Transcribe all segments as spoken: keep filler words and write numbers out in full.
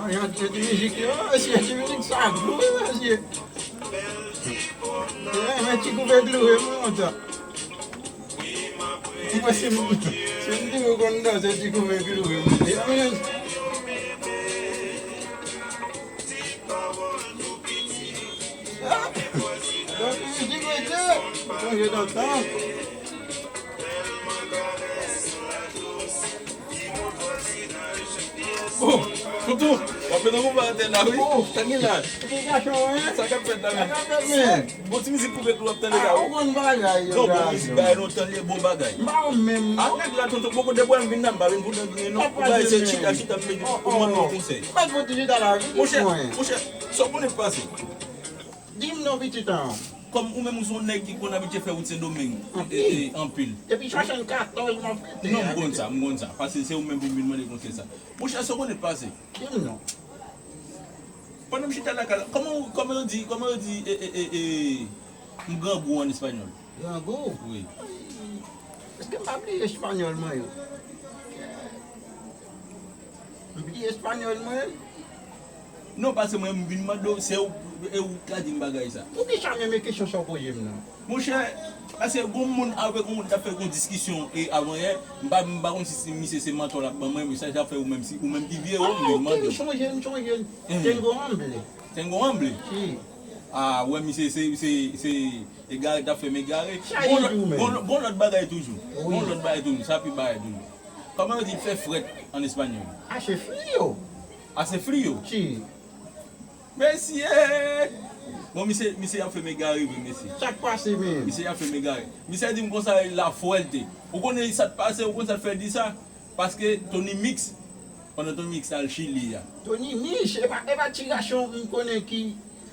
Yon ti mizik yo, si yon ti mizik sa gou wi mesye. Yon ti koupe dlo wi mwen kontan. Mwen se m se m di mwen konn danse ti koupe dlo wi mwen. Donk mizik mesye, sonje dantan. Oh, tonton, w ap met yon konpa atè la wi. Oh. Sa gen la? Sa k ap fèt la menm? Sa k ap fèt menm? Bon ti mizik koupe dlo w ap tande la wi. Ou konn bagay yo. Non, bon mizik bagay lontan li bon bagay. M pa wè menm. A nèg la tonton, poko depi w vin la m pa vin pou nèg non. Ou bay se chita chita m vin pou mande yon konsèy. Monchè, monchè, sa w konnen k pase? Di m non pitit an. Kòm ou menm ou se yon nèg ki konn abitye fè wout Sendomeng anpil. Depi swasannkatòz m ap rete. Non, m konn sa, m konn sa. Paske se ou menm pou m vin mande konsèy sa. Monchè, sa w konnen k pase? Di m non. Pandan m chita lakay la, kòman ou, kòman yo di, kòman yo di e, e, e, e, m grangou an espanyòl? Grangou? Wi. Èske m pa bliye espanyòl mwen yo? M bliye espanyòl mwen? Non, paske mwen m vin mande w, se ou, e ou k ka di m bagay sa. Poukisa menm e kesyon sa w poze m nan? Monchè, paske gon moun avèk yon moun t ap fè yon diskisyon e avanyè, m pa, m pa konn si, si misye se mantò l ap ban mwen, men sa, sa fè ou menm si, ou menm ki vye, ou vin mande. M sonje, m sonje. Tengo hambre. Tengo hambre? Si. A, wè misye se, se, se egare t ap fè m egare. Gon lòt, gon lòt, gon lòt bagay toujou. Gon lòt bagay toujou, sa pi bagay toujou. Kòman yo di fè frèt an espanyòl? Hace frío. Hace frío? Si. Mesye! Bon, misye, misye ap fè m egare vre, mesye. Sa k pase menm? Misye ap fè m egare. Misye di m konsa, la fuerte. Ou konnen sa k pase, ou konn sa k fè l di sa? Paske Tony Mix, pandan Tony Mix al Chili a. Tony Mix, e pa, e pa ti gason m konnen ki,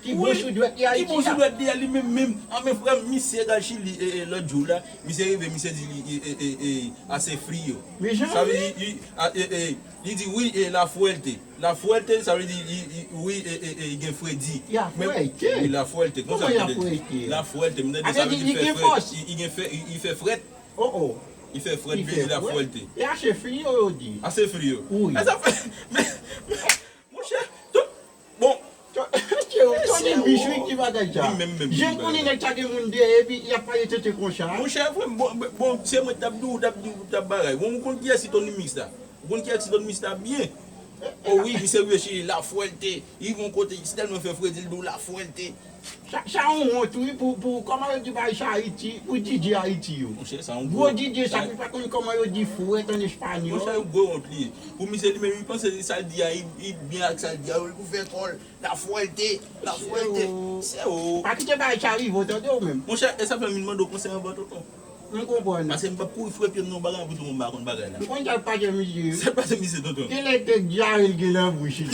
ki bon sou dwèt li Ayiti a. Ki bon sou dwèt li a, li menm menm. A men frè m, misye t al Chili e, e, lòt jou la. Misye rive, misye di li e, e, e, e, hace frío. Sa vle di, li, a, e, e, li di wi, e, la fuerte. La fuerte, sa vle di, li, li, wi, e, e, e, li gen fredi. La fuerte. Wi, la fuerte. Konsa li di. La fuerte, m tande sa vle di fè frèt. Li, li gen fè, li, li fè frèt. Oh, oh. Li fè frèt, vle di la fuerte. E hace frío yo di. Hace frío. Wi. E sa fè, men, men, monchè, tout, bon. Tony Mix wi ki bagay sa. Wi, menm, menm, jan konnen nèg sa gen moun dèyè epi y ap pale tete konsa. Monchè, frè m, bon, bon, bon, se mwen t ap di w, t ap di w, t ap bagay. Bon, ou konn kiyès ki Tony Mix la? Ou konn kiyès ki Tony Mix la byen? O wi, misye rive Chili, la fuerte. Li rive yon kote, li tèlman fè fredi, li di w la fuerte. Sa, sa yon wont wi pou, pou, kòman yo di bagay sa Ayiti, pou D J Ayiti yo. Monchè, sa yon gwo DJ sa ki pa konn kòman yo di frèt an espanyòl. Monchè, yon gwo wont li ye. Pou misye li menm, li panse sa l di a, li, li byen ak sa l di a, li pou fè kò l. La fuerte, la fuerte. Se o. Pa kite bagay sa rive w tande w menm. Monchè, e sa fè m vin mande w konsèy anvan tonton. M konprann. Paske m p ap kouri fouye pye m nan yon bagay pou tou moun pa konn bagay la. M konn sa k pase misye. Sa k pase misye tonton? Gen lè te dyare l gen nan bouch li.